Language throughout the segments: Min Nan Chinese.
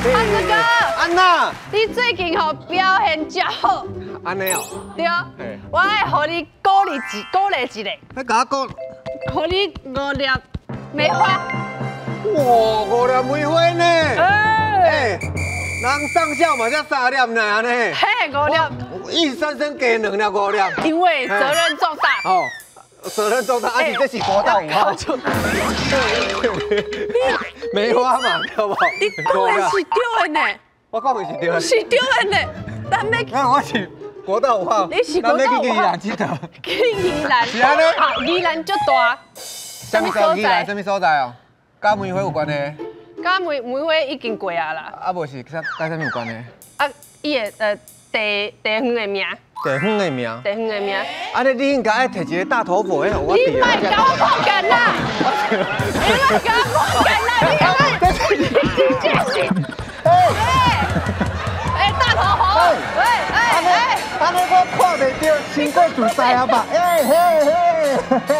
阿志哥，安娜，你最近吼表現真好，按呢哦，對，我愛予你鼓勵一鼓勵一下，你共我講，予你五粒梅花。哇，五粒梅花呢？哎，人上校嘛才三粒呢，按呢。嘿，五粒。一三生加兩粒五粒。因為責任重大。哦，責任重大，啊是這是國道5號。梅花嘛，對無？你講的是對的呢。我講的是對的。是對的呢，咱欲。那我是國道5號。你是國道5號。咱欲去宜蘭𨑨迌。去宜蘭。是按呢。啊，宜蘭足大。啥物所在？啥物所在哦？佮梅花有關係？佮梅花已經過啊啦。啊，無是佮啥物有關係？啊，伊的地方的名。地方的名。地方的名。按呢，你應該愛提一個大頭佛，彼予我。你莫共我破干啦！你莫共我破干啦！你敢你真正是。哎哎，大頭佛！喂哎哎，按呢我看袂著，傷過自在啊吧？哎嘿嘿嘿，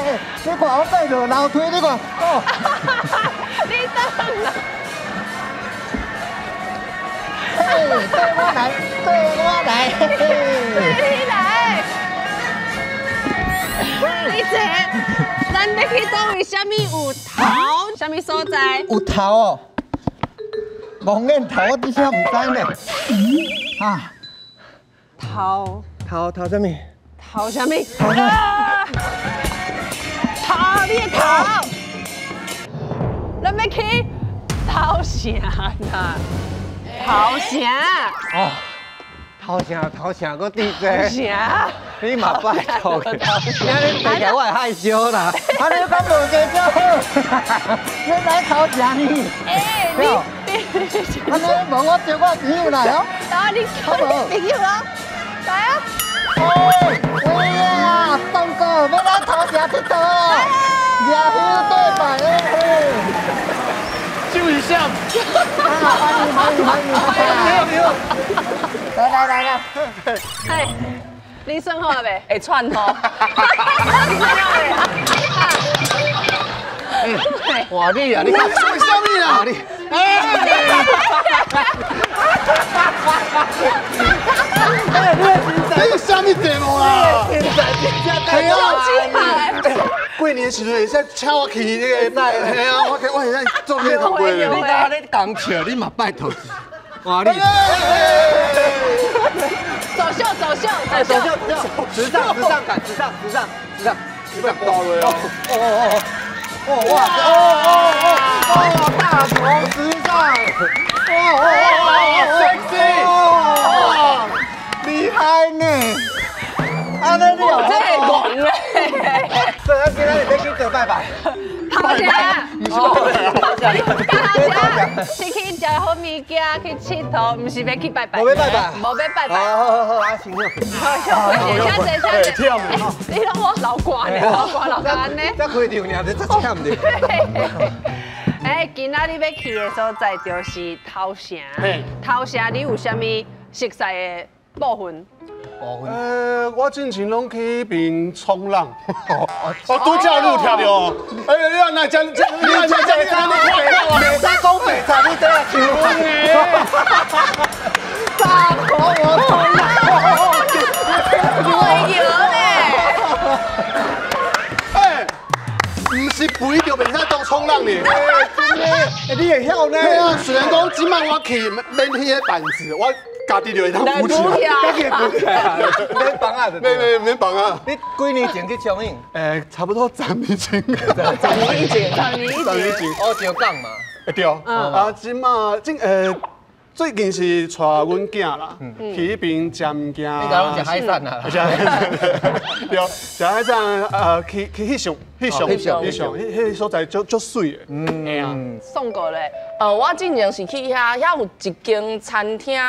你看我爬落樓梯，你看哦。你等啦。嘿，對我來，對我來，嘿嘿。對你來。你這，咱欲去佗位？啥物有頭？啥物所在？有頭哦。蒙面頭，我真正毋知呢。啊。頭。頭頭啥物？頭啥物？頭，你的頭。咱欲去頭城啦，頭城。哦，頭城頭城，閣佇這。頭城。你嘛拜託，你按呢提起來我會害羞啦。按呢敢無加較好，你來頭城呢？欸，你按呢無我招我朋友來哦。啊，你叫你朋友啊，來啊。哎呀，東哥，欲來頭城𨑨迌哦，掠魚對拜哎。救一下！歡迎歡迎歡迎！歡迎！來來來來，哎，你算好了未？會喘吼。哎，哇你啊，你做啥物啊？你，哎！你是啥物节目啊？系啊！過年時陣會使請我去那個，係啊，我我會使做咩工作？你敢咧講笑，你嘛拜託。哇你！走秀走秀走秀，時尚時尚感，時尚時尚時尚，你別倒落哦！哦哦哦哦哇哦哦哦哦大頭時尚，哦哦哦，sexy，哇，厲害呢！按呢你哦，這會戇咧。所以咱今仔日欲去做拜拜。頭城，頭城，是去食好物件，去𨑨迌，毋是欲去拜拜。無欲拜拜，無欲拜拜。好好好，啊，辛苦。好，謝謝謝謝。你攏我流汗呢，流汗流到按呢。才開場爾，這遮忝著。哎，今仔日欲去的所在就是頭城。頭城，你有啥物熟似的部分？我之前攏去彼邊衝浪，哦，拄才你有聽著？哎呀，你按呢遮，你按呢遮，你看我，袂使講白菜，你這樣大頭我衝浪，會搖咧。哎，毋是肥就袂使當衝浪呢。欸，你會曉呢？對啊，雖然講這擺我去免彼個板子，我家己就會當浮起來，家己浮起來，免綁啊！免免免綁啊！你幾年前去衝浪？欸，差不多10年前。10年前，10年前，10年前。烏石港嘛。會對。啊，這擺這最近是帶阮囝啦，去彼邊食物件。你敢攏食海產啊？食海產。對，食海產，去翕相，翕相，翕相，彼个所在足足媠的。嗯。嘿啊。宋哥咧？我之前是去遐，遐有一間餐廳。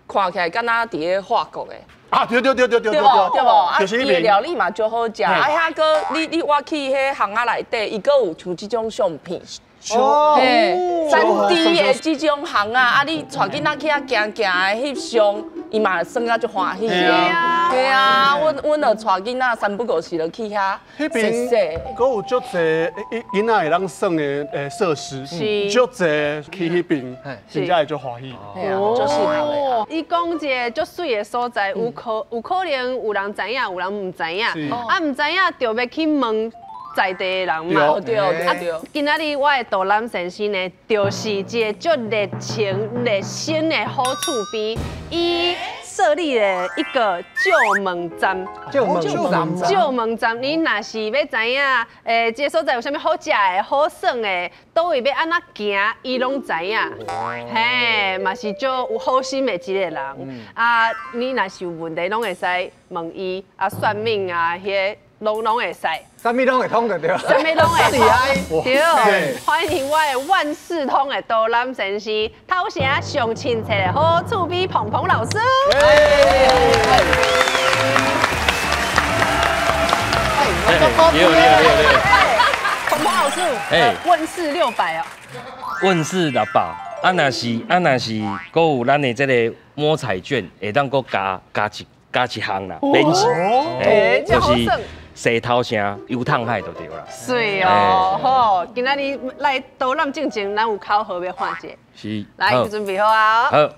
看起來敢若佇咧法國的。啊，對對對對對對無對無，啊，就是伊的料理嘛足好食，啊，遐閣你我去彼巷仔內底，伊閣有像這種相片，嘿，3D 的這種巷仔，啊，你帶囡仔去遐行行的翕相，伊伊嘛耍甲足歡喜的。對啊，阮就帶囡仔三不五時就去遐。彼邊閣有足濟囡仔會當耍的設施，足濟去彼邊，真正會足歡喜。哦，足適合的。伊講一個足媠的所在，有可能有人知影，有人毋知影。啊，毋知影就欲去問在地的人嘛。對對對。今仔日我的導覽先生呢，就是一個足熱情、熱心的好厝邊，伊設立了一個借問站。借問站。借問站，你若是欲知影，這個所在有啥物好食的、好耍的，佗位欲按怎行，伊攏知影。嘿，嘛是足有好心的一個人。啊，你若是有問題，攏會使問伊。啊，算命啊，彼個。攏會使，啥物攏會通就對，啥物攏會通，對，歡迎我的萬事通的導覽先生，頭城上親切的好厝邊鵬鵬老師。你好，你好，你好。鵬鵬老師，問事600啊。問事600，啊若是啊若是，閣有咱的這個摸彩券，會當閣加一項啦，免錢，就是洗頭城游通海就對啦。是哦，好，今仔日來導覽進前，咱有口號欲喊一下。是。來，準備好啊。好。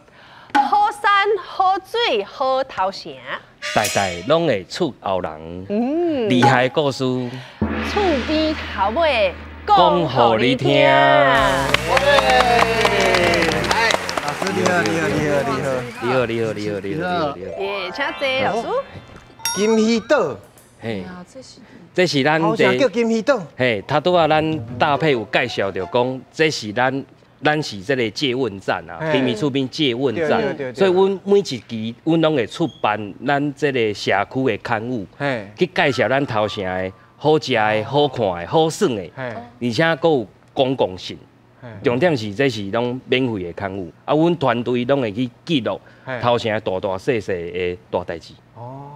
好山好水好頭城，代代攏會出後人。嗯。厲害故事。厝邊頭尾講予你聽。你好，你好，你好，你好，你好，你好，你好，你好，你好。耶，請坐，老師。金魚島，嘿，這是咱叫金魚島。嘿，頭拄仔咱搭配有介紹著講，這是咱是這個借問站啊，平民厝邊借問站，所以阮每一期阮攏會出版咱這個社區的刊物，去介紹咱頭城的好食的、好看的、好耍的，而且閣有公共性。重點是這是攏免費的刊物，啊，阮團隊攏會去記錄頭城大大細細的大代誌。哦，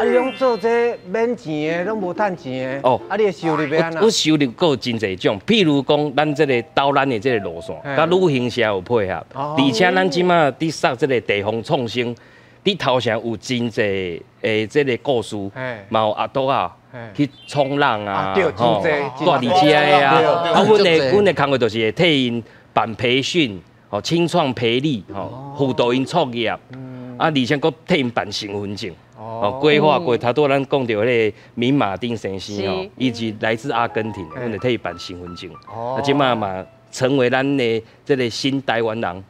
啊，你攏做這免錢的，攏無趁錢的。哦，啊，你的收入欲按怎？阮收入閣有真濟種，譬如講，咱這個導覽的這個路線，佮旅行社有配合，而且咱這馬佇設這個地方創生，佇頭城有真濟的這個故事，嘛有阿多仔。去衝浪啊，吼，住佇遮的啊，啊，阮的工作就是會替𪜶辦培訓，吼，青創培力，吼，輔導𪜶創業，啊，而且閣替𪜶辦身份證，哦，規劃過，頭拄咱講著彼個明馬丁先生吼，伊是來自阿根廷，阮就替伊辦身份證，啊，這馬嘛成為咱的這個新台灣人。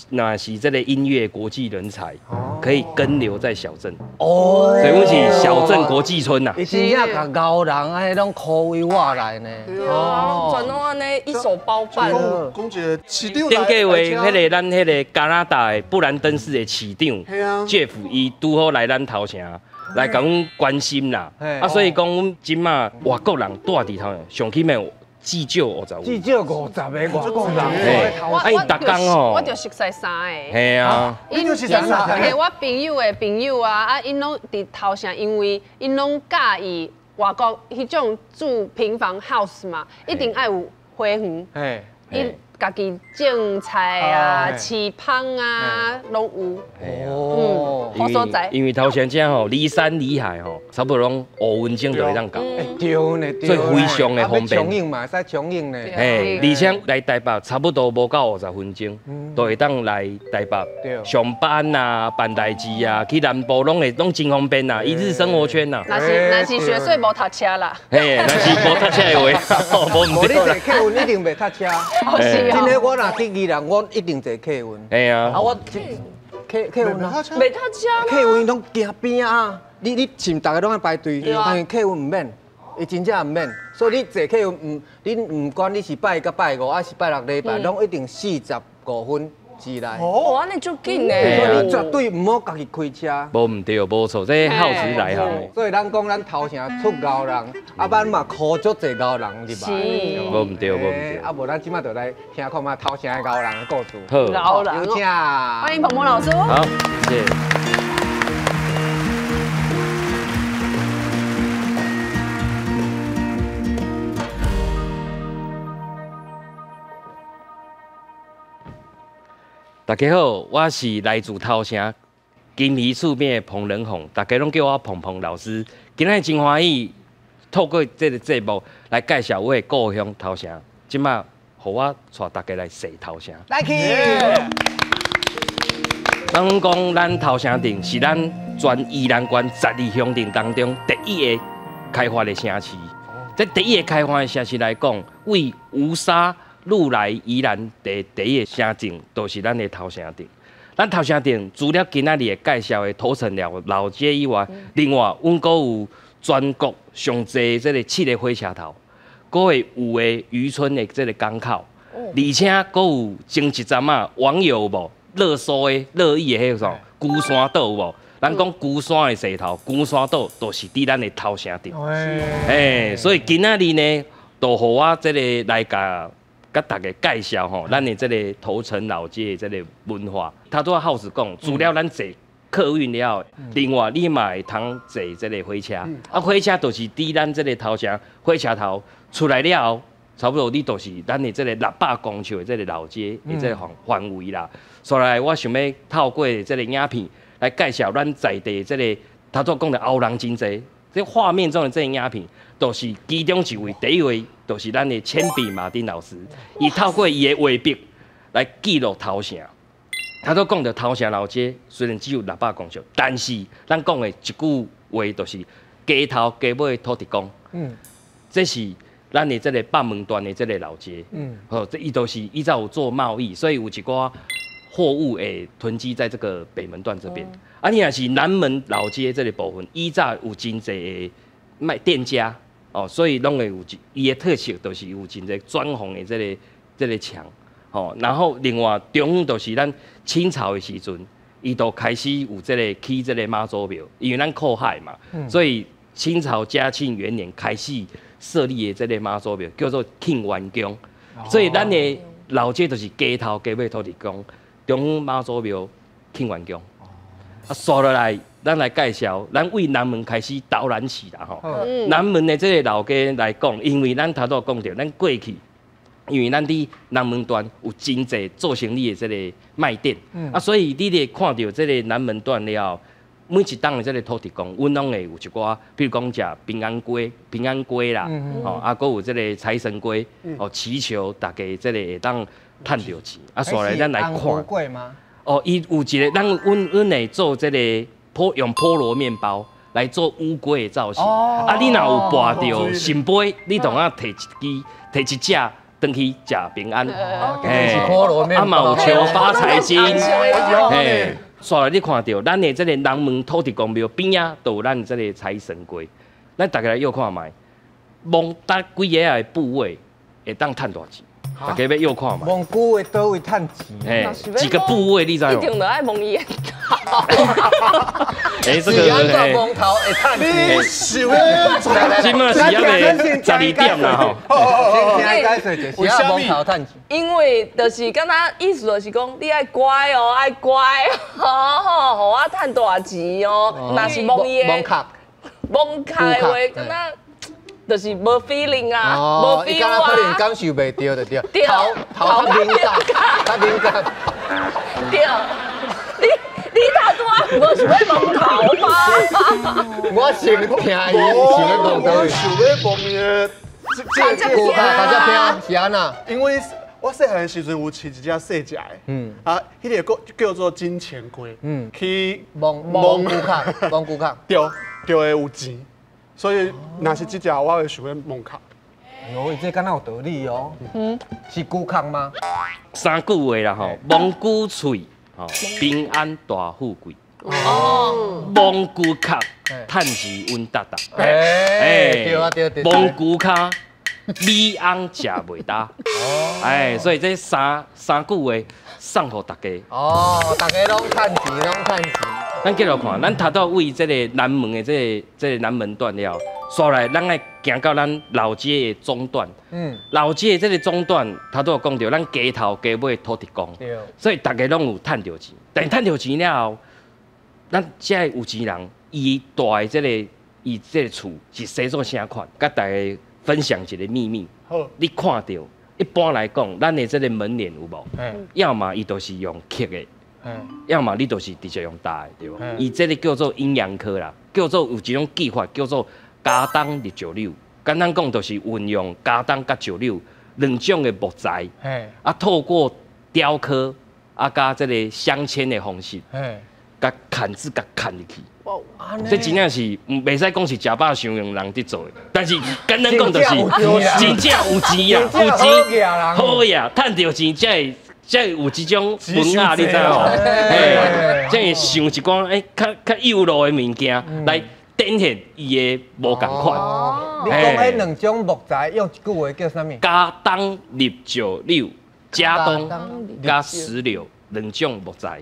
嘛是這個音樂國際人才，可以根留在小鎮。哦，所以阮是小鎮國際村呐。伊真正共高人安尼攏苦為我來呢。哦，全攏按呢一手包辦。講一個市長。頂個月，彼個咱彼個加拿大的布蘭登市的市長，Jeff，伊拄好來咱頭城來共阮關心啦。啊，所以講阮這馬外國人住佇頭城，上起碼。至少50位，至少50个外國人。啊，𪜶逐工吼，我就熟似三个。嘿啊，𪜶就是三个。嘿，我朋友的朋友啊，啊，𪜶攏佇頭城，因為𪜶攏佮意外國彼種住平房 house 嘛，一定愛有花園。嘿，伊家己種菜啊、飼蜂啊，攏有。哦，好所在。因為頭城這吼離山離海吼，差不多攏5分鐘就會當到。對呢，所以非常的方便。衝應嘛，會使衝應呢。嘿，而且來台北差不多無到50分鐘，就會當來台北上班啊、辦代誌啊、去南部攏會攏真方便啦，一日生活圈啦。若是學稅無讀車啦。嘿，若是無讀車的話，無毋對啦。無你坐客運一定袂塞車。真的，我若去宜蘭，我一定坐客運。嘿啊。啊，我客運啊，袂塞車。客運攏行邊啊，你是毋逐个攏愛排隊，但是客運毋免，伊真正毋免。所以你坐客運毋，你毋管你是拜一佮拜五，還是拜六禮拜，攏一定45分之內。哦，按呢足緊的。所以你絕對毋好家己開車。無毋對，無錯，這耗時來行的。所以咱講咱頭城出高人，啊，咱嘛苦足濟高人入來。是。無毋對，無毋對。啊，無咱這馬就來聽看覓頭城的高人的故事。好。高人。有請。歡迎鵬鵬老師。好，謝謝。大家好，我是來自頭城金魚厝邊的彭仁宏，大家攏叫我彭彭老師。今仔日真歡喜，透過這個節目來介紹我的故鄉頭城。這馬予我帶大家來踅頭城。來去。咱講咱頭城鎮是咱全宜蘭縣12鄉鎮當中第一个開發的城市。這第一个開發的城市來講，為吳沙入來宜蘭的第一个城鎮，就是咱的頭城鎮。咱頭城鎮除了今仔日會介紹的頭城老街以外，另外阮閣有全國上濟這个七个火車頭，閣會有的漁村的這个港口，而且閣有前一陣仔網友無熱搜的熱議的彼個啥龜山島有無？咱講龜山的勢頭，龜山島就是佇咱的頭城鎮。欸，所以今仔日呢，就予我這个來共大家介紹吼，咱的這个頭城老街的這个文化。頭拄仔浩子講，除了咱坐客運了，另外你嘛會通坐這个火車。啊，火車就是佇咱這个頭城火車頭出來了後，差不多你就是咱的這个600公尺的這个老街的這个範圍啦。所以我想欲透過這个影片來介紹咱在地這个頭拄講的後人真濟。這畫面中的這个影片，就是其中一位，第一位就是咱的鉛筆馬丁老師，伊透過伊的畫筆來記錄頭城。頭拄講著頭城老街雖然只有600公尺，但是咱講的一句話就是街頭街尾土地公。這是咱的這个北門段的這个老街。好，這伊都是以前有做貿易，所以有一寡貨物會囤積在這个北門段這邊。啊，你若是南門老街這个部分，以前有真濟的賣店家哦，所以攏會有伊的特色，就是有真濟磚紅的這个牆，哦，然後另外中央就是咱清朝的時陣，伊就開始有這个起這个媽祖廟，因為咱靠海嘛，所以清朝嘉慶元年開始設立的這个媽祖廟叫做慶元宮，所以咱的老街就是街頭街尾土地公，中央媽祖廟慶元宮。啊，煞落來，咱來介紹，咱為南門開始導覽起啦吼。南門的這个老街來講，因為咱頭拄講著，咱過去，因為咱佇南門段有真濟做生意的這个賣店，啊，所以你咧看著這个南門段了後，每一棟的這个土地公，阮攏會有一寡，比如講食平安粿、平安粿啦，吼，啊，閣有這个財神粿，哦，祈求大家這个會當趁著錢。啊，煞來咱來看。哦，伊有一个，咱阮會做這个用菠蘿麵包來做烏龜的造型。啊，你若有跋著聖杯，你當啊提一支，提一隻轉去食平安。嘿，是菠蘿麵包。啊嘛有求發財金。嘿，煞來你看著，咱的這个南門土地公廟邊仔，就有咱這个財神粿。咱大家來臆看覓，摸佗幾个的部位會當趁大錢。大家欲臆看覓？摸龜的佗位趁錢？嘿，幾個部位你知無？一定著愛摸伊的頭。欸，這個欸，摸頭會趁錢。你想欲？這馬是猶未12點啦吼。先聽解釋一下，是摸頭趁錢？因為就是敢若意思就是講，你愛乖哦，愛乖哦，予我趁大錢哦。若是摸伊的，摸殼，摸殼的話，敢若。就是無 feeling 啊，無 feel 啊，可能感受袂著就對。頭頭較敏感，較敏感。對，你頭拄仔無想欲摸頭嗎？我先聽伊想欲摸佗位，想欲摸伊的這個大家聽是按怎？因為我細漢的時陣有飼一隻細隻的，啊，彼个叫做金錢龜，去摸摸龜殼，摸龜殼，對，就會有錢。所以，若是這隻，我會想欲摸殼。哦，這敢若有道理哦。是龜殼嗎？三句話啦吼，摸龜喙，吼，平安大富貴。哦。摸龜殼，趁錢穩當當。欸，對啊對對。摸龜跤，米翁食袂焦。哦。哎，所以這三句話送予大家。哦，大家攏趁錢，攏趁錢。咱繼續看，咱頭拄位這个南門的這个南門段了，煞來咱愛行到咱老街的中段。老街的這个中段，頭拄有講著，咱街頭街尾土地公，所以大家攏有趁著錢。但是趁著錢了後，咱這个有錢人，伊蹛的這个伊這个厝是生做啥款？佮大家分享一个秘密。好，你看著，一般來講，咱的這个門簾有無？要麼伊就是用刻的。要麼你就是直接用搭的，對無？伊這个叫做陰陽科啦，叫做有一種技法叫做加冬入石榴。簡單講就是運用茄苳佮石榴兩種的木材，啊，透過雕刻啊，佮這个鑲嵌的方式，共嵌子共嵌入去。這真正是袂使講是食飽傷用人佇做的，但是簡單講就是真正有錢啊，有錢好呀，趁著錢才會。才會有這種文雅，你知無？嘿，才會想一寡較較幼路的物件來展現伊的無仝款。你講彼兩種木材用一句話叫啥物？茄苳入石榴，茄苳佮石榴兩種木材。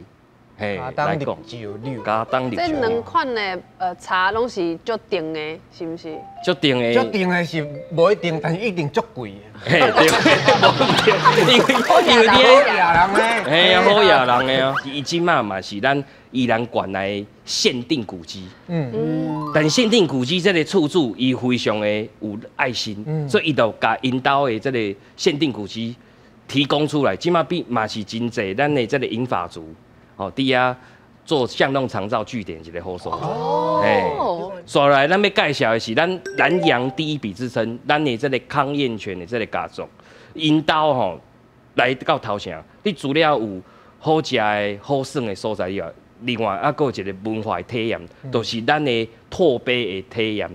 嘿，來講，茄苳入這兩款的茶攏是足甜的，是毋是？足甜的，足甜的是無一定，但是一定足貴。嘿，對，因為你好野人咧，嘿啊，好野人的啊，伊這馬嘛是咱宜蘭縣內限定古蹟。但是限定古蹟這个厝主，伊非常的有愛心，所以伊就共𪜶兜的這个限定古蹟提供出來。這馬比嘛是真濟咱的這个銀髮族。哦，佇遐做巷弄長照據點一个好所在。哎，紲來咱欲介紹的是咱南洋第一筆之稱，咱的這个康燕全的這个家族，𪜶兜吼來到頭城，你除了有好食的好耍的所在以外，另外猶閣有一个文化的體驗，就是咱的拓碑的體驗。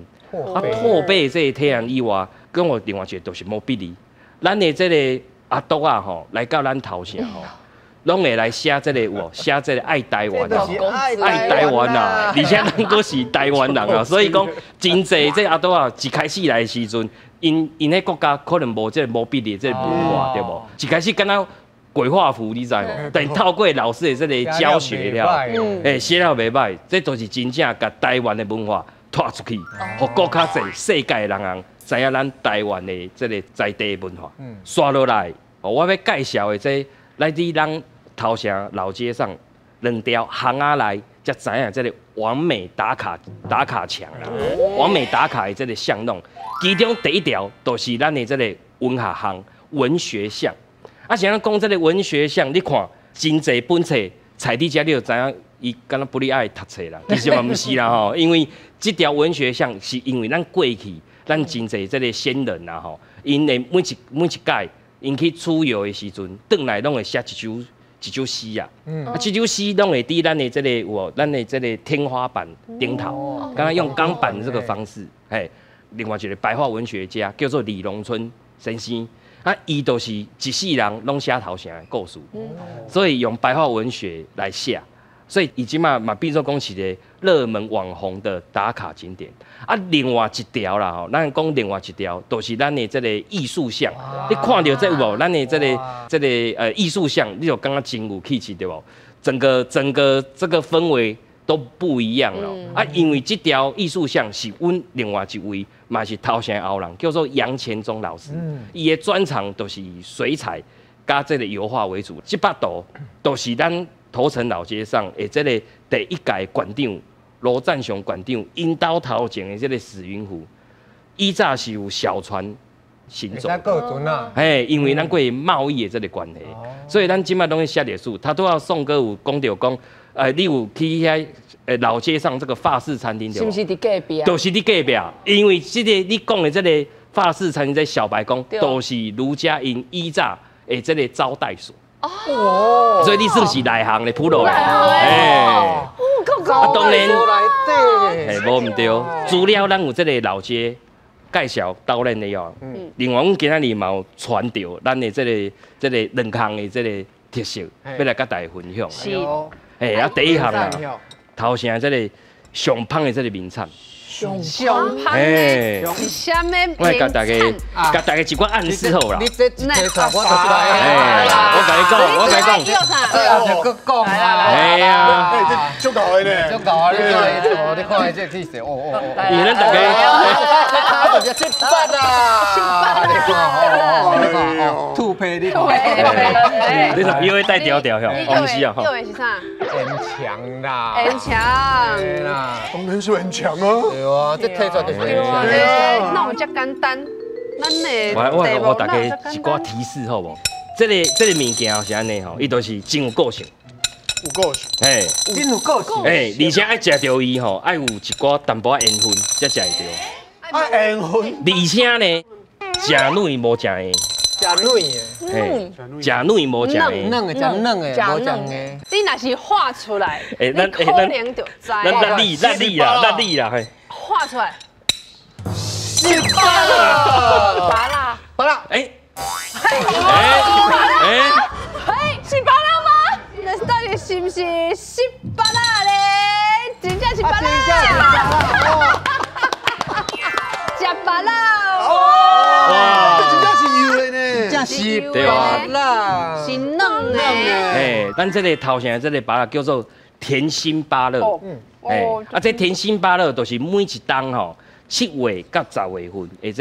啊，拓碑的這个體驗以外，閣有另外一个就是毛筆字。咱的這个阿啄仔吼來到咱頭城吼。攏會來寫這个有無？寫這个愛台灣啊，愛台灣啊，而且咱閣是台灣人啊，所以講真濟這阿啄仔，一開始來的時陣，𪜶彼國家可能無這个毛筆的這个文化，對無？一開始敢若鬼畫符，你知無？但透過老師的這个教學了，欸，寫了袂䆀，這都是真正共台灣的文化帶出去，予閣較濟世界的人知影咱台灣的這个在地文化。紲落來，我欲介紹的這來佇咱頭城老街上兩條巷仔內，才知影這个網美打卡牆啦，網美打卡的這个巷弄，其中第一條就是咱的這个文學巷、文學巷。啊，是按怎講這个文學巷？你看真濟本冊採佇遮，你就知影伊敢若不哩愛讀冊啦。其實嘛毋是啦吼，因為這條文學巷是因為咱過去咱真濟這个先人啦吼，𪜶的每一擺𪜶去出遊的時陣，轉來攏會寫一首詩啊，啊，這首詩攏會佇咱的這个有無？咱的這个天花板頂頭，敢若用鋼板這個方式，嘿。另外一个白話文學家叫做李榮春先生，啊，伊就是一世人攏寫頭城的故事，所以用白話文學來寫，所以伊這馬嘛變做講是一個熱門網紅的打卡景點。啊，另外一條啦吼，咱講另外一條，就是咱的這个藝術巷。你看著這有無？咱的這个藝術巷，你就感覺真有氣質對無？整個這個氛圍都不一樣了。啊，因為這條藝術巷是阮另外一位嘛是頭城後人，叫做楊乾忠老師，伊的專長就是以水彩佮這个油畫為主。這幅圖就是咱頭城老街上的這個第一屆館長羅贊雄館長，𪜶兜頭前的這个死雲湖，以早是有小船行走。嘿，因為咱過去貿易的這个關係，所以咱這馬攏咧寫歷史。他拄仔宋哥有講著講，你有去遐老街上這個法式餐廳對無？是毋是佇隔壁？就是佇隔壁，因為這個你講的這个法式餐廳在小白宮，都是盧家𪜶以早的這个招待所。哦，所以你算是內行的普羅的，哎，啊，當然，嘿，無毋對，除了咱有這个老街介紹導覽的哦，另外阮今仔日嘛有傳著咱的這个兩項的這个特色，欲來佮大家分享。是，嘿，啊，第一項啦，頭城這个上芳的這个名產。上芳的，是啥物名我來共大家，共大家一寡暗示好啦。你這一題材我就知。我共你講，我共你講。這後就閣講啊。哎呀，這足夠的呢。足夠啊！你看，你看這氣勢，哦哦哦。因為咱大家。啊，就是七八啊。你看，哦，你看，哦，兔皮你看。你若又會帶條條吼，毋是啊。叫的是啥？緣牆啦。緣牆。當然是緣牆啊。對啊，這提出來就是緣牆。哪有這簡單？咱的我大家一寡提示好無？這个物件是按呢吼，伊就是真有個性。有故事。嘿，真有故事。嘿，而且愛食著伊吼，愛有一寡淡薄仔緣分才食會著。啊，緣分。而且呢，食軟無食硬。食軟的。嘿，食軟無食硬。軟的，食軟的，無食硬。你若是畫出來，你可能就知。咱咱你咱你啦，咱你啦，嘿。畫出來。是芭樂。芭樂。芭樂。哎。哎哎，是芭樂嗎？那到底是不是是芭樂咧？真正是芭樂。食芭樂。哇，這真正是油的呢。真是芭樂，是軟的。哎，咱這个頭城的這个芭樂叫做甜心芭樂。哎，啊，這甜心芭樂就是每一冬吼7月到10月份的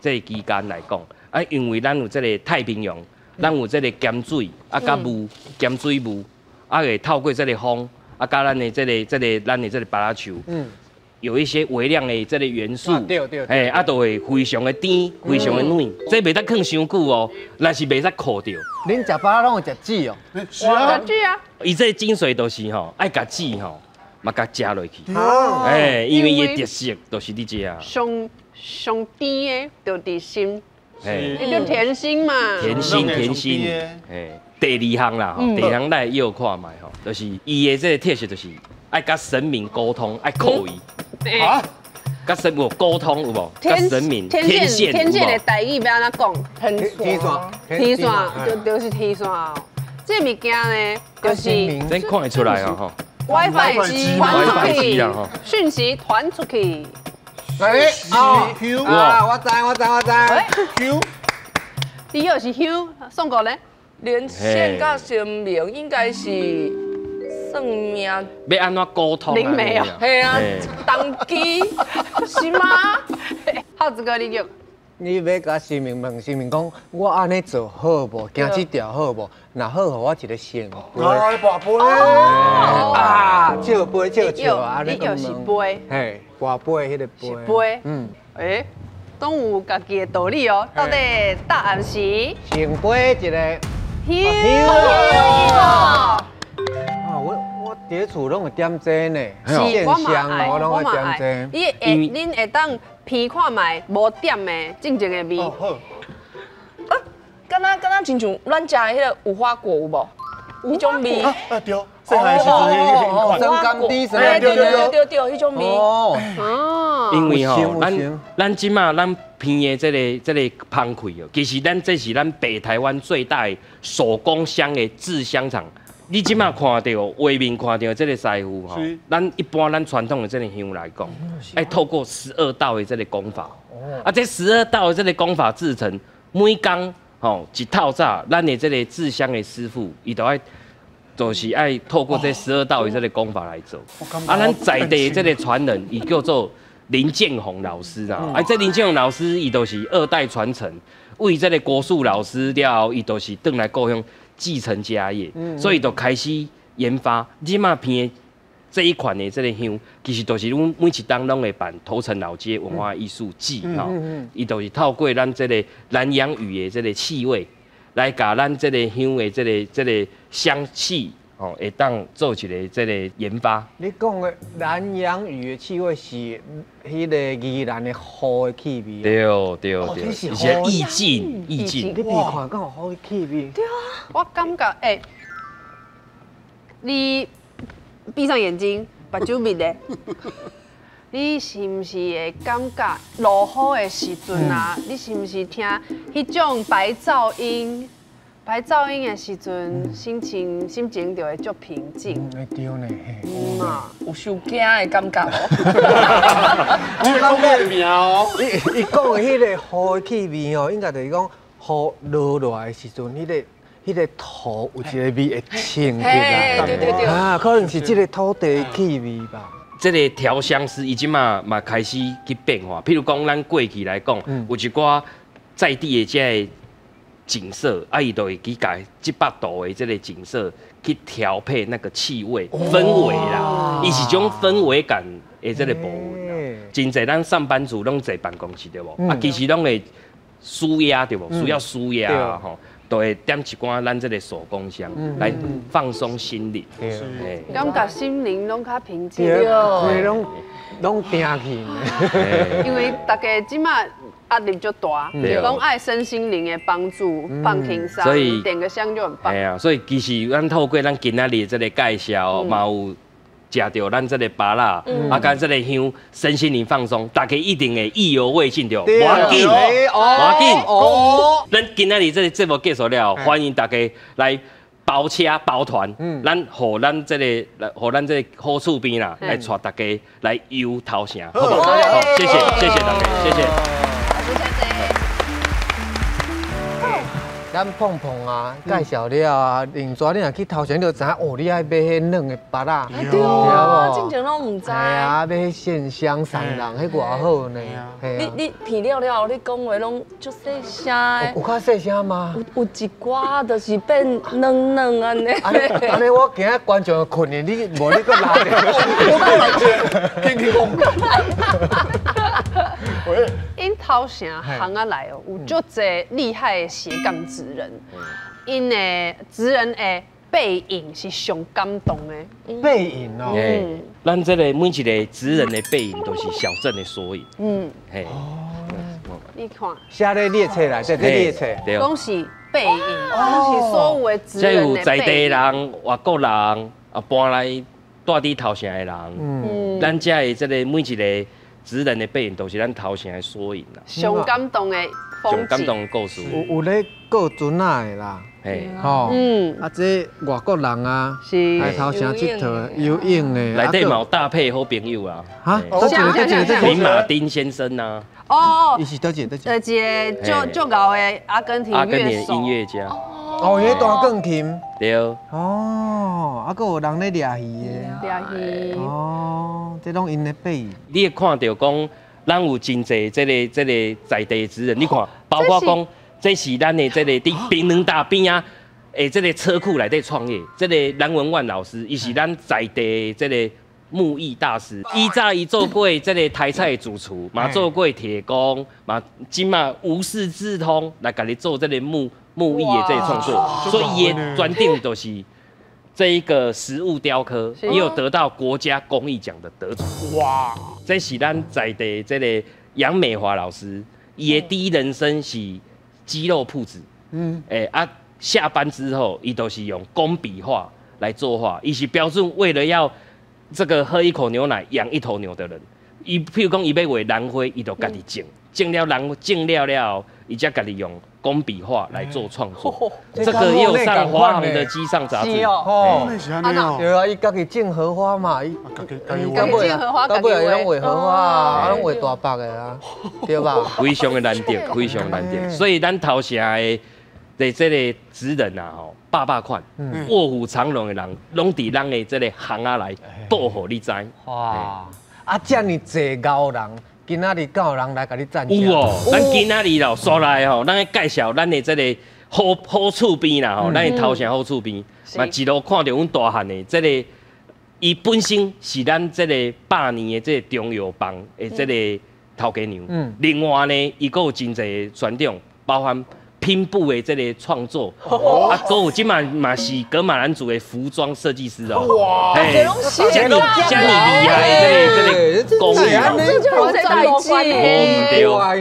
這个期間來講。啊，因為咱有這个太平洋，咱有這个鹹水，啊，佮霧，鹹水霧，啊，會透過這个風，啊，佮咱的這個芭樂樹，有一些微量的這个元素，對對，哎，啊，就會非常的甜，非常的軟，這袂當囥傷久哦，但是袂使苦著。恁食芭樂攏有食籽哦？是啊，食籽啊。伊這个精髓就是吼，愛共籽吼，嘛共食落去。哎，因為伊的特色就是佇這。上上甜的就佇心。伊就甜心嘛，甜心甜心，哎，第二項啦，第二項咱會藥看覓吼，就是伊的這个特色就是愛佮神明溝通，愛靠伊，啊，佮神明溝通有無？佮神明天線，天線的台語欲按怎講？天線，天線就是天線哦。這个物件呢，就是真看會出來哦吼。 WiFi 機傳出去，訊息傳出去。來，哦，啊，我知，我知，我知。香，你又是香，宋哥咧？連線佮神明應該是算命。欲按怎溝通？靈媒哦，係啊，當機是嗎？浩子哥，你叫。你欲共神明問神明講，我按呢做好無？行這條好無？若好，予我一個聖杯。啊，跋杯。啊，笑杯笑笑啊，你又是杯。嘿，跋杯彼个杯。是杯。嗯。欸，總有家己的道理哦。到底答案是？聖杯一个。香。啊，我佇咧厝攏會點這呢，線香我攏會點這。你會，恁會當鼻看覓無點的正正的味。好。啊，敢若敢若親像咱食的彼个無花果有無？彼種味。啊對，細漢時陣酸甘甜，對對對對對，彼種味。哦。因為吼，咱這馬咱鼻的這个芳氣哦，其實咱這是咱北台灣最大的手工香的製香廠。你這馬看著畫面看著這个師傅吼，咱一般咱傳統的這个香來講，愛透過12道的這个工法，啊，這12道的這个工法製成，每工吼一透早，咱的這个製香的師傅，伊都愛，就是愛透過這12道的這个工法來做。啊，咱在地的這个傳人，伊叫做林建宏老師啊，啊，這林建宏老師，伊就是2代傳承，為這个國術老師了後，伊就是轉來故鄉。繼承家業，所以就開始研發。這馬鼻的這一款的這个香，其實就是阮每一冬攏會辦頭城老街文化藝術季吼，伊就是透過咱這个南洋雨的這个氣味，來共咱這个香的這个香氣吼，會當做一个這个研發。你講的南洋雨的氣味是彼个宜蘭的雨的氣味。對對對，是意境意境。你鼻看敢有雨的氣味？對啊，我感覺欸，你閉上眼睛，目睭瞇咧，你是毋是會感覺落雨的時陣啊？你是毋是聽彼種白噪音？白噪音的時陣，心情就會足平靜。對呢，嗯嘛，有受驚的感覺哦。你講咩名哦？伊講的彼個雨的氣味哦，應該就是講雨落落來的時陣，彼個土有一個味會清起來。對對對。啊，可能是這個土地的氣味吧。這个調香師伊這馬嘛開始去變化，譬如講咱過去來講，有一寡在地的這个景色，啊，伊就會去共這百度的這个景色去調配那個氣味氛圍啦，伊是種氛圍感的這个部分啦。真濟咱上班族攏坐辦公室對無？啊，其實攏會舒壓對無？需要舒壓吼。都會點一寡咱這個手工香來放鬆心靈。對，感覺心靈攏較平靜。對，規攏攏定去。因為大家這馬壓力足大，攏愛身心靈的幫助，放輕鬆，所以點個香就很棒。係啊，所以其實咱透過咱今仔日這個介紹，嘛有食著咱這個芭樂，啊，佮這個香，身心靈放鬆，大家一定會意猶未盡著。無要緊，無要緊。哦，咱今仔日這個節目結束了，歡迎大家來包車包團，咱予咱這個，予咱這個好厝邊啦，來帶大家來遊頭城，好無？好，謝謝，謝謝大家，謝謝。咱碰碰啊，介紹了啊，另外你若去頭城，你就知影哦，你愛買彼軟的芭樂，對啊，之前攏毋知。係啊，買彼線香送人，彼偌好呢。你聽了了，你講話攏足細聲的。有較細聲嗎？有一寡就是變軟軟按呢。按呢，我驚觀眾睏去，你無你閣拉著。我閣來一個，輕輕講。𪜶頭城巷仔內哦，有足濟厲害的斜槓職人，𪜶的職人的背影是上感動的。背影哦，嗯，咱這個每一個職人的背影都是小鎮的縮影。嗯，嘿，你看，寫咧你的冊內，這你的冊，攏是背影，攏是所有的職人的背影。這有在地人、外國人啊，搬來住佇頭城的人，嗯，咱遮的這個每一個職人的背影都是咱頭城的縮影啦。上感動的風景。上感動的故事。有咧顧船仔的啦，嘿，吼，嗯，啊，這外國人啊，是來頭城𨑨迌游泳的，內底嘛有搭配好朋友啊，哈，佗一個，佗一個，林馬丁先生啊，哦，伊是佗一個，佗一個，一個足𠢕的阿根廷阿根廷音樂家，哦，伊咧彈鋼琴，對，哦，啊，閣有人咧掠魚的，掠魚，哦，這攏𪜶的背影。你會看著講，咱有真濟這個在地職人，你看，包括講，這是咱的這個佇檳榔大邊仔，的這個車庫內底創業，這個藍文萬老師，伊是咱在地這個木藝大師。以前伊做過這個台菜的主廚，嘛做過鐵工，嘛這馬無師自通來共你做這個木藝的這個創作，所以伊的專長就是這一個實物雕刻，也有得到國家工藝獎的得主。哇！這是咱在地這個楊美華老師，伊的第一人生是雞肉鋪子。嗯，下班之後，伊都是用工筆畫來作畫，伊是標準為了要這個喝一口牛奶養一頭牛的人。伊譬如講，伊欲畫蘭花，伊就家己種，種了蘭種了了後，伊才家己用工筆畫來做創作。這個也有上華航的機上雜誌。哦，對啊，伊家己種荷花嘛，伊家己種荷花，到尾伊攏畫荷花啊，攏畫大白的啊，對吧？非常的難得，非常難得。所以咱頭城的這個職人啊，吼，百百款，臥虎藏龍的人，攏佇咱的這個巷仔內報予你知。哇！啊，遮爾濟𠢕人，今仔日敢有人來共你贊？有哦，咱今仔日咯，煞來吼，咱來介紹咱的這個好好厝邊啦吼，咱的頭城好厝邊，嘛一路看著阮大漢的這個，伊本身是咱這個百年的這個中藥房的這個頭家娘。嗯。另外呢，伊閣有真濟專長，包含拼布的這個創作，啊，閣有這馬嘛是噶瑪蘭族的服裝設計師哦。哇！這麼這麼厲害的這個工藝，這就有代誌，對，攏予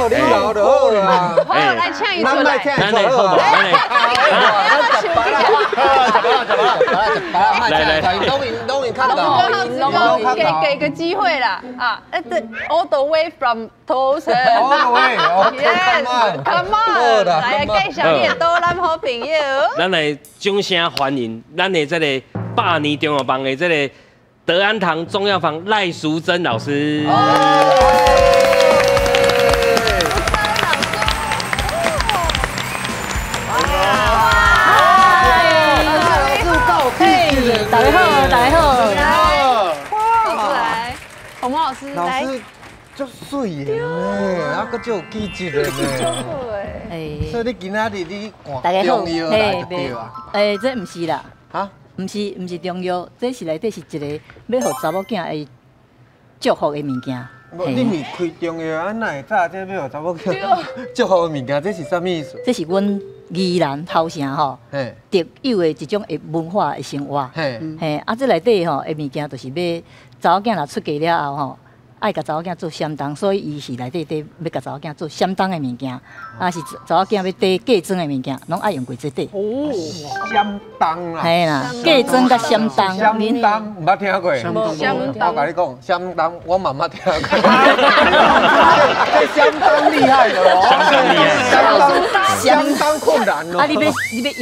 你留就好啦。好，來請伊出來。咱來好無？咱來，來來，攏因較老，給個機會啦！啊，對，all the way from 頭城，all the way，yes，come on，來介紹你的多蘭好朋友。咱來掌聲歡迎咱的這個百年中藥房的這個德安堂中藥房賴淑珍老師。大家好，大家好。来，洪老师，老师足水的呢，啊，阁足有气质的呢。哎，所以你今仔日你换中药来就对啊？哎，这毋是啦，哈，毋是中药，这是内底是一个欲予查某囝会祝福的物件。你毋是开中药，啊，哪会早这欲予查某囝祝福的物件？这是啥物意思？这是阮宜兰头城吼特有的一种的文化的生活。嘿，啊，这内底吼的物件，就是欲查某囝若出嫁了后吼，愛共查某囝做閃冬，所以伊是內底底欲共查某囝做閃冬的物件，啊是查某囝欲戴嫁妝的物件，攏愛用過這塊。哦，閃冬啦。嘿啦，嫁妝佮閃冬。閃冬毋捌聽過。閃冬，我共你講，閃冬我嘛毋捌聽過。這相當厲害的哦。相當厲害。相當困難哦。啊，你欲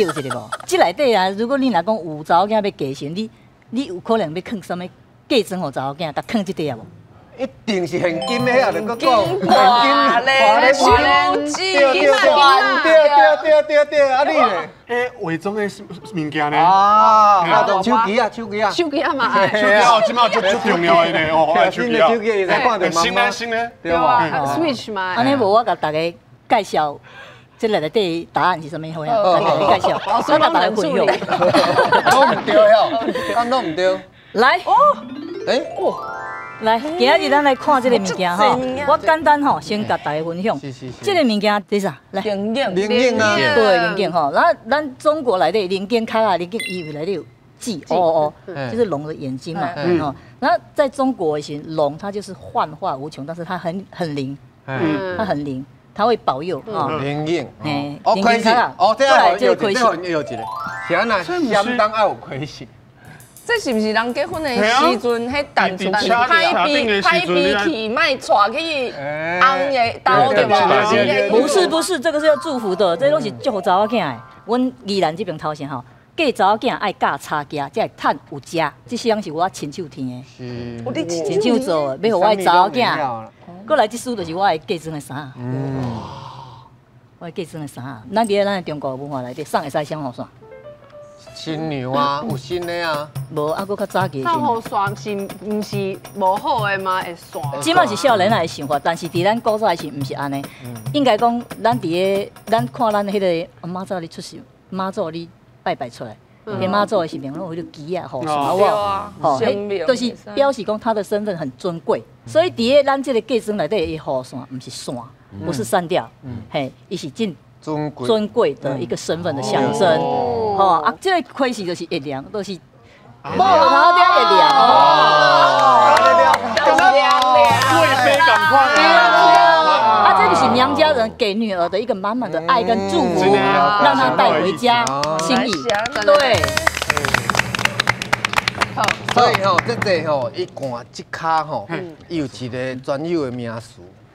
搖一下無？這內底啊，如果你若講有查某囝欲嫁時，你有可能欲囥啥物嫁妝予查某囝，共囥這塊啊無？一定是現金的，遐就閣講現金，手機，對對對對對對，啊你咧？欸，化妝的物件呢？啊，手機啊，手機啊，手機啊嘛，手機啊，這馬足重要的呢，哦，手機啊，手機會使看著媽媽。新呢新呢，對吧？Switch 嘛。按呢無我共大家介紹，這內底答案是啥物好呀？來共你介紹，我共大家分享。攏毋對哦，敢攏毋對。來，欸，來，今仔日咱來看這个物件吼，我簡單吼先共大家分享。這个物件這啥？來，龍眼，龍眼啊，對，龍眼吼。咱中國內底龍眼殼啊，龍眼伊內底有痣，哦哦，就是龍的眼睛嘛，哦。那在中國的時，龍它就是幻化無窮，但是它很靈，它很靈，它會保佑啊。龍眼，哦，開始，哦，這個有一個，有一個，是按怎？相當愛有開始。這是毋是人結婚的時陣，彼陳出歹比歹比去，莫帶去翁的兜對無？不是不是，這個是要祝福的，這攏是祝福查某囝的。阮宜蘭這邊頭城吼，嫁查某囝愛教柴行，才會趁有食。這項是我親手添的，親手做的，欲予我的查某囝。過來這束就是我的嫁妝的衫。我的嫁妝的衫，咱佇咧咱的中國文化內底，送會使雙雨傘。新娘啊，有新的啊，無啊，閣較早期。送雨傘是毋是無好的嗎？會散。這馬是少年仔的想法，但是佇咱古早時毋是按呢。應該講，咱佇咧咱看咱彼个媽祖咧出世，媽祖咧拜拜出來，彼媽祖的神明攏有彼个旗仔雨傘，有無？吼，就是表示講他的身份很尊貴。所以佇咧咱這个嫁妝內底，伊雨傘毋是散，不是散掉，嘿，伊是真尊貴的一個身份的象徵。吼啊！這個開始就是月亮，就是某頭頂月亮。哦，貴妃仝款啊！這就是娘家人給女兒的一個滿滿的愛跟祝福，讓她帶回家心意。對。所以吼，這個吼，伊看這跤吼，伊有一個專有的名詞。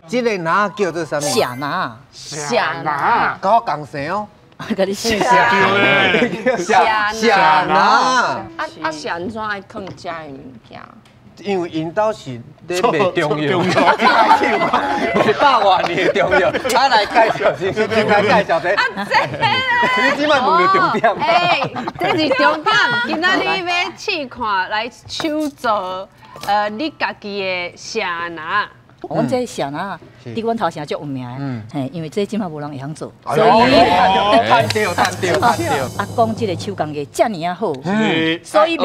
這個哪叫做啥物？霞拿。霞拿。佮我仝姓哦。佮你姓夏夏拿。啊是按怎愛囥遮的物件？因為𪜶兜是咧賣中藥，賣百外年的中藥，啊來介紹先，先來介紹者。啊這你這擺問著重點。欸，這是重點。今仔日欲試看來手做，你家己的霞拿。阮這霞拿，佇阮頭城足有名的，嘿，因為這這馬無人會曉做，所以趁著趁著趁著。啊，講這个手工藝遮爾仔好，所以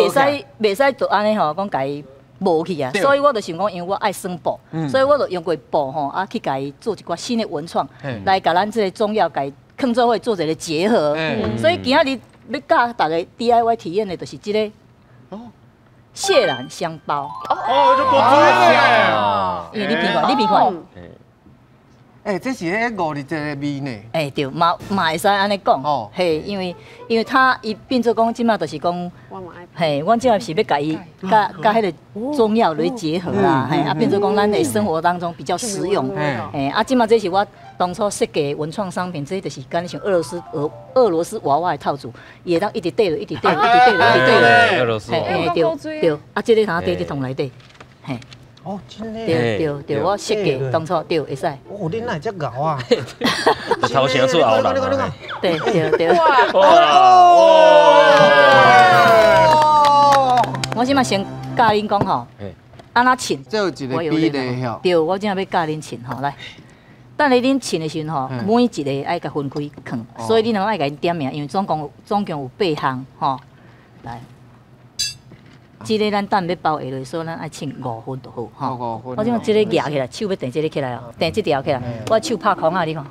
袂使就按呢吼，講共伊無去啊。所以我就想講，因為我愛耍布，所以我就用過布吼，啊去共伊做一寡新的文創，來共咱這个中藥共囥做伙做一个結合。所以今仔日欲教大家 DIY 體驗的，就是這个。蟹蘭香包哦，就多因為你鼻看，你鼻看，欸，這是彼五日節的味呢。欸，對，嘛會使按呢講，嘿，因為他伊變做講，這馬就是講，嘿，阮這馬是欲共伊佮彼个中藥來結合啦，嘿，啊變做講咱的生活當中比較實用，嘿，啊這馬這是我當初設計文創商品，這就是敢像俄羅斯娃娃的套組，伊會當一直綴落，一直綴落，一直綴落，一直綴落。俄羅斯。嘿，對對，啊，這个通綴佇桶內底，嘿。哦，真的。對對對，我設計當初對會使。哦，你哪會遮𠢕啊？頭城出後人。對對對。哇！我這馬先教恁講吼，按怎穿？這有一個比例吼。對，我這馬欲教恁穿吼，來。等下恁穿的時陣吼，每一个愛共分開囥，所以恁攏愛共𪜶點名，因為總共有8項吼。來。這个咱等欲包下落，所以咱愛稱5分就好吼。我這這个舉起來，手欲爿這个起來哦，爿這條起來，我手拍空啊，你看，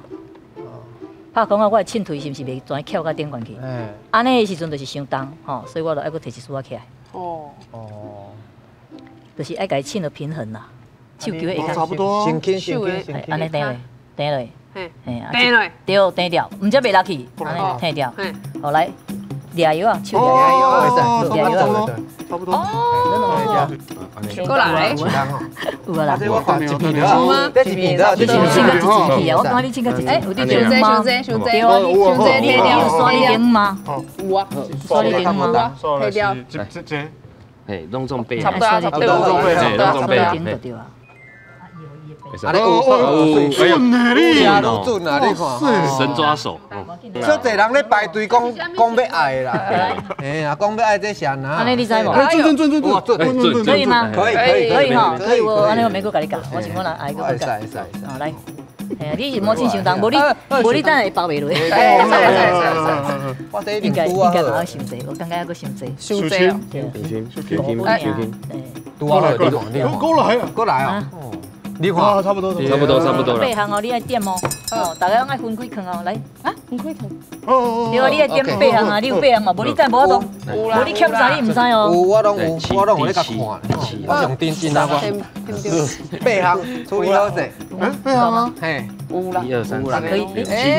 拍空啊，我的秤腿是毋是袂全翹到頂懸去？按呢的時陣就是傷重吼，所以我就愛閣提一絲仔起來。哦。哦。就是愛共伊稱到平衡啦，手球會較差不多。先輕先輕先按呢爿落，爿落。嘿。爿落。對，爿掉，毋則袂落去，按呢爿掉。好來。掠藥啊，手掠藥，掠藥啊，差不多。哦，過來，有啊啦。這我看一片了，這一片了，這一片一片啊，我感覺你穿較一有啲傷嗎？對啊，傷濟，你有刷你頂嗎？有啊，刷你頂嗎？提掉。這，嘿，攏總背。差不多，差不多，攏總背，對啊。啊！你有準的你，真準啊！你看，神抓手。足濟人咧排隊講講欲愛啦，哎呀，講欲愛這啥啊？按呢你知無？準準準準準準，可以嗎？可以可以可以吼，可以我按呢我免閣共你教，我想講人愛閣閣教。好來，哎呀，你是無穿傷重，無你無你等下會包袂落。我這應該應該無傷濟，我感覺猶閣傷濟。傷濟，對，傷輕，過來，過來啊，過來啊！你看，差不多，差不多，差不多啦。八項哦，你愛點哦，哦，大家攏愛分開囥哦，來，啊，分開囥。哦對啊，你愛點八項啊，你有八項嘛？無你等無法度，無你欠啥你毋知哦。有，我攏有，我攏有咧共看，我上認真啊我。八項處理好勢。八項啊？嘿，有啦。一二三四，可以，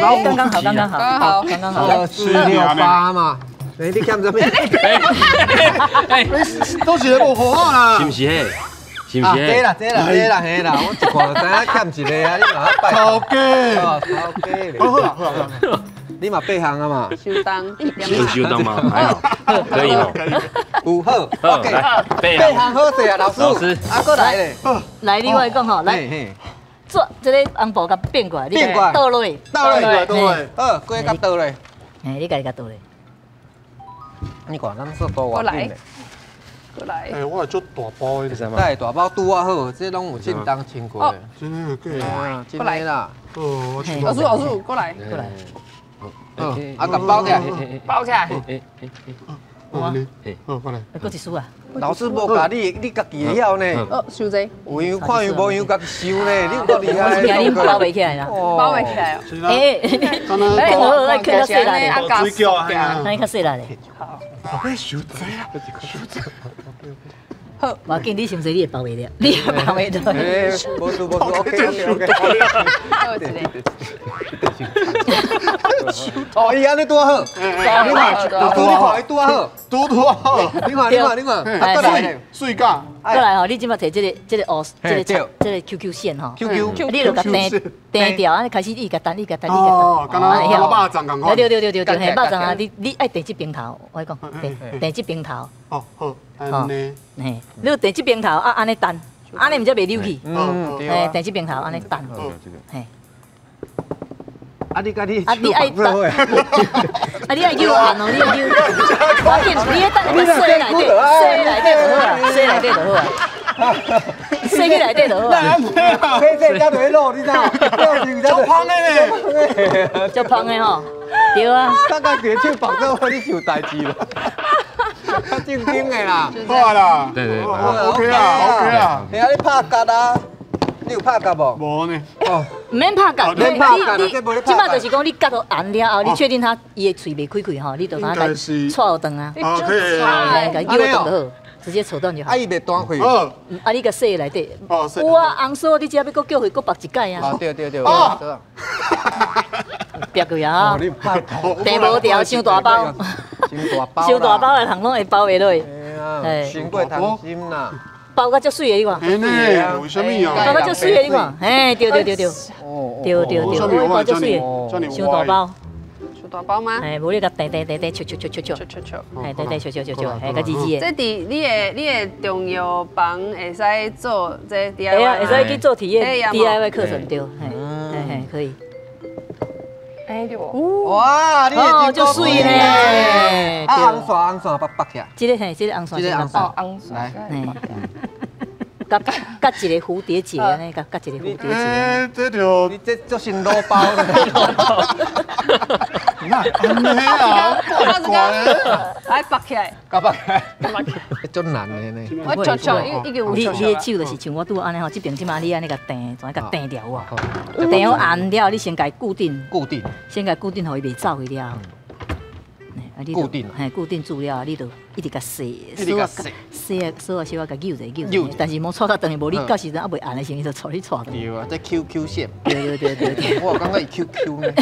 剛剛好，剛剛好，剛剛好。四六八嘛。你欠啥物？哎，都是無好啦。是毋是彼？是毋是？這啦這啦這啦嘿啦，我一看就知影欠一個啊！你嘛拜頭家，頭家。好啦好啦，你嘛八項啊嘛？傷重，有傷重嗎？還好，可以哦。有好，OK。八項好勢啊，老師。老師，啊，閣來咧。來，你我講吼，來。做這个紅布共變過來，變過來，倒落，倒落，倒落，好，過共倒落。嘿，你家己共倒落。你看咱速度偌緊。過來。欸，我會足大包的。對，大包拄仔好，這攏有振動穿過。真的假的？真的啦。哦，老師老師，過來。過來。啊，共包起來。包起來。好，好，過來。閣一絲啊。老師無教你，你家己會曉呢。哦，傷濟。有樣看樣，無樣家己想呢。你有夠厲害。我驚恁包袂起來啦。包袂起來哦。欸，欸，我來囥較細力咧。水餃啊，那較細力咧。好。我傷濟啊，傷濟。好，無要緊，你傷濟你會包袂了，你會包袂落。無事無事，OK OK OK。哦，伊按呢拄好，你看，老師你看伊拄好，拄拄好，你看你看你看，過來，水餃，過來吼，你這擺提這個這個烏，這個這個 QQ 線吼，QQ，你就共掟掟掉，按呢開始伊共彈，伊共彈，伊共彈，哦，敢若肉粽仝款。對對對對對，嘿，肉粽啊，你愛掟這邊頭，我講，掟這邊頭。哦，好，按呢，嘿，你掟這邊頭啊，按呢彈，按呢毋才袂溜去。嗯，對。嘿，掟這邊頭按呢彈，嘿。啊你佮你啊你愛彈，啊你愛扭按哦，你愛扭，無要緊，你彼等下洗內底，洗內底就好啊，洗內底就好啊，洗去內底就好啊。洗洗才就會落，你知影？足芳的咧，足芳的吼，對啊。剛剛一個手綁做，你想代誌無？較正經的啦，好啦，對對，OK 啦，OK 啦。嘿啊，你拍結啊？你有拍結無？無呢。哦，毋免拍結，免拍結，這擺就是講你結予紅了後，你確定它伊的喙袂開開吼，你就通共扯斷啊。啊，可以。共扭斷就好，直接扯斷就好。啊，伊袂斷開。啊，你共洗內底。有啊，紅酥你只欲閣叫佢閣縛一擺啊。啊，對對對。哦。縛過啊！訂無掉，傷大包。傷大包。傷大包的人攏會包袂落。嘿。傷過貪心啦。包甲足媠的你看。嘿呢，為啥物啊？包甲足媠的你看，嘿，對對對對，對對對，包足媠的，傷大包。傷大包嗎？嘿，無你共爿爿爿爿，抽抽抽抽抽，抽抽抽，嘿，爿爿抽抽抽抽，嘿，共吱吱的。這佇你的中藥房會使做這 DIY。會啊，會使去做體驗 DIY 課程對，嘿，嘿嘿，可以。哎對。哇，你哦，足媠呢！啊，紅線紅線縛縛起來。這個嘿，這個紅線，這個紅線，紅線。來，佮佮一個蝴蝶結按呢，佮佮一個蝴蝶結。欸，這就你這足新滷包呢。那按呢啊，怪怪。来绑起来，夹绑起来，足难的呢。我悄悄已经有。你的手就是像我拄按呢吼，这边这马你按呢共硩，怎共硩掉啊？硩好按了，你先共固定，固定，先共固定，予伊袂走去了。固定，嘿，固定住了，你就一直共洗，洗啊洗啊洗啊小可共扭者扭者，但是莫搓较长，无你到时阵犹未按的时阵，伊就搓你搓。对啊，这 QQ 线。对对对对对。我感觉伊 QQ 呢。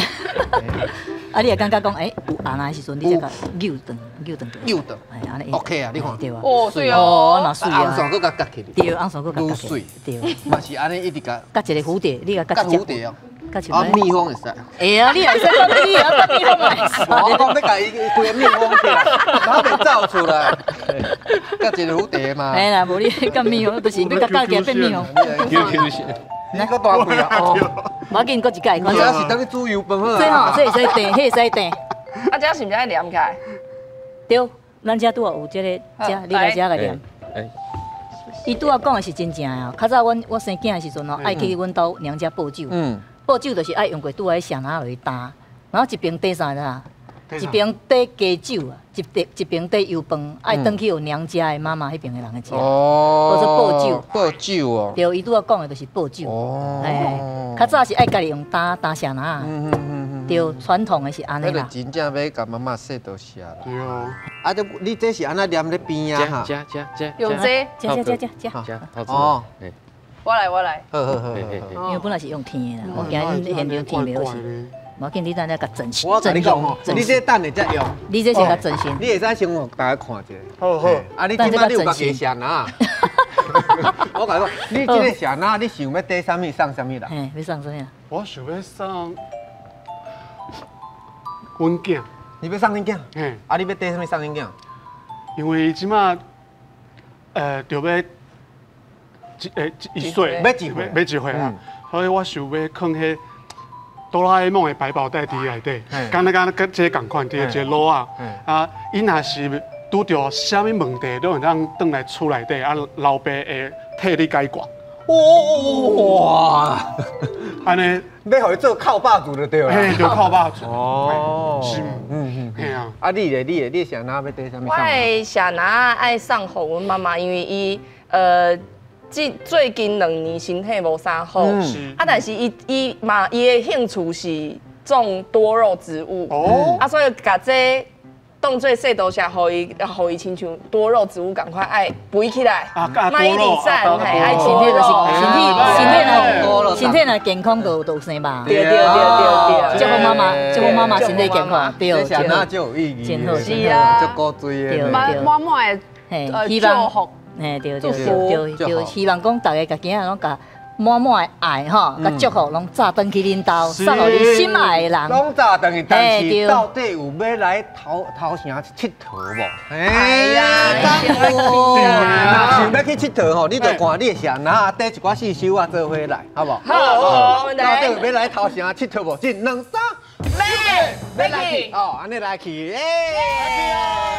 啊，你会感觉讲，欸，有按的时阵，你才共扭转，扭转。扭转。哎，按呢。OK 啊，你看。对啊。哦，水哦。嘛水啊。红线阁共夹起。对，红线阁共夹起。水。对。嘛是按呢，一直共。夹一个蝴蝶，你共夹蝴蝶哦。啊，蜜蜂会使。会啊，你会使讲你会讲蜜蜂会使。我讲欲共伊规个蜜蜂起来，然后袂走出来，夹一个蝴蝶嘛。嘿啦，无你夹蜜蜂，就是你夹夹起来变蜜蜂。你阁大气啊！无要紧，阁一届。你这是当去煮油饭好啊。这吼，这会使硩，彼会使硩。啊，这是毋是爱黏起来？对，咱遮拄仔有这个，遮你来遮来黏。伊拄仔讲的是真正的哦。较早阮我生囝的时阵哦，爱去阮兜娘家报酒。报酒就是爱用过拄仔双篮落去担，然后一边缀啥啦？一边缀鸡酒啊，一边缀油饭，爱转去予娘家的妈妈彼边的人的食。哦，叫做报酒。报酒哦。对，伊拄仔讲的就是报酒。哦。哎，较早是爱家己用担担双篮。对，传统的是按呢啦。那就真正欲共妈妈说多谢啦。对哦。啊，这你这是按怎黏咧边啊？哈。加加加。用这。加加加加加。哦。我来，我来。好好好。因为本来是用天的啦，我惊恁现场天袂好势。无要紧，你等下共整齐。我共你讲吼，你这等下才用。你这先共整身。你会使先予大家看一下。好好。啊，你这摆你有家己写哪？我共你讲，你这个写哪？你想欲缀啥物送啥物啦？嘿，欲送啥物？我想欲送阮囝。你欲送恁囝？嘿。啊，你欲缀啥物送恁囝？因为这摆，就欲。一岁，欲一岁，欲一岁啊！所以我想欲囥彼哆啦 A 梦的百宝袋伫内底，敢若敢若佮这个仝款，伫一个摞仔啊，伊若是拄著啥物问题，都会当转来厝内底啊，老爸会替你解决。哇！按呢，欲予伊做靠霸主就对了。嘿，就靠霸主。哦，是，嘿啊。啊，你咧，你咧，你双篮欲缀啥物？我的双篮爱送予阮妈妈，因为伊最近2年身体无啥好，啊，但是伊伊嘛伊的兴趣是种多肉植物，啊，所以共这当做说多谢，予伊亲像多肉植物仝款爱肥起来，莫一直散，嘿，爱身体就是身体若健康就有生肉，对对对对对，祝福妈妈，祝福妈妈身体健康，对，这那就有意义，真好，是啊，足古锥的，满满满的祝福。嘿，对对对对，希望讲大家共囝仔拢共满满的爱吼，共祝福拢炸转去恁兜，送予恁心爱的人。拢炸转去，但是到底有欲来头头城𨑨迌无？哎呀，若想欲去𨑨迌吼，你就看你的双篮缀一寡四手仔做伙来，好无？好，到底有欲来头城𨑨迌无？一、两、三，欲，欲去，哦，按呢来去，哎。